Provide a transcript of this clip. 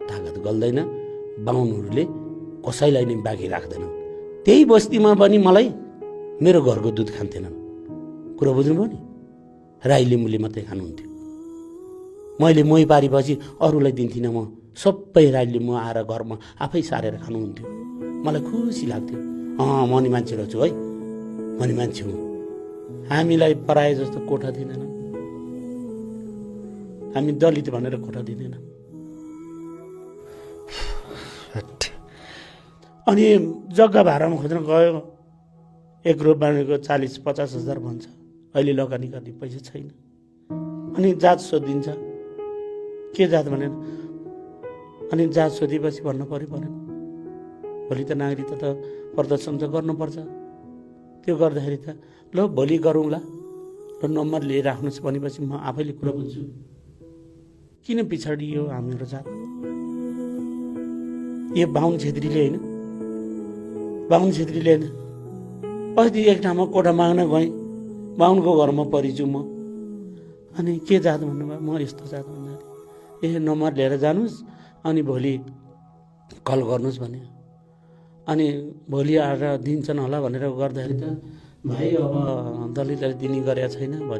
तागत गल्दैन, बाहुनहरूले कसैलाई नै बाँकी राख्दैनन्। त्यही बस्तीमा पनि मलाई मेरो घरको दुध खान्थेनन्। कुरो बुझ्नुभयो नि? राई लिम्बूले मात्रै खानुहुन्थ्यो। मैले मोही पारेपछि अरूलाई दिन्थिनँ। म सबै राई लिम्बू आएर घरमा आफै सारेर खानुहुन्थ्यो। मलाई खुसी लाग्थ्यो। म नि मान्छे रहेछु है, म नि मान्छे हुँ। हामीलाई पराए जस्तो कोठा दिँदैन, हामी दलित भनेर कोठा दिँदैन। अनि जग्गा भाडामा खोज्न गयो, एक रोपानीको 40-50 हजार भन्छ। अहिले लगानी गर्ने पैसा छैन। अनि जात सोधिन्छ, के जात भनेर। अनि जात सोधेपछि भन्नु पर्यो परेन। भोलि त नागरिकता त प्रदर्शन त गर्नुपर्छ। त्यो गर्दाखेरि त ल भोलि गरौँला, र नम्बर लिएर राख्नुहोस् भनेपछि म आफैले कुरा बुझ्छु। किन पिछडियो हाम्रो जात? यो बाहुन छेत्रीले होइन, बाहुन छेत्रीले होइन। अस्ति एक ठाउँमा कोठा माग्न गएँ, बाहुनको घरमा परिछु म। अनि के जात भन्नुभयो? म यस्तो जात भन्दाखेरि ए नम्बर लिएर जानुहोस्, अनि भोलि कल गर्नुहोस् भन्यो। अनि भोलि आएर दिन्छन् होला भनेर गर्दाखेरि त भाइ अब दलितले दिने गरेका छैन भन्यो।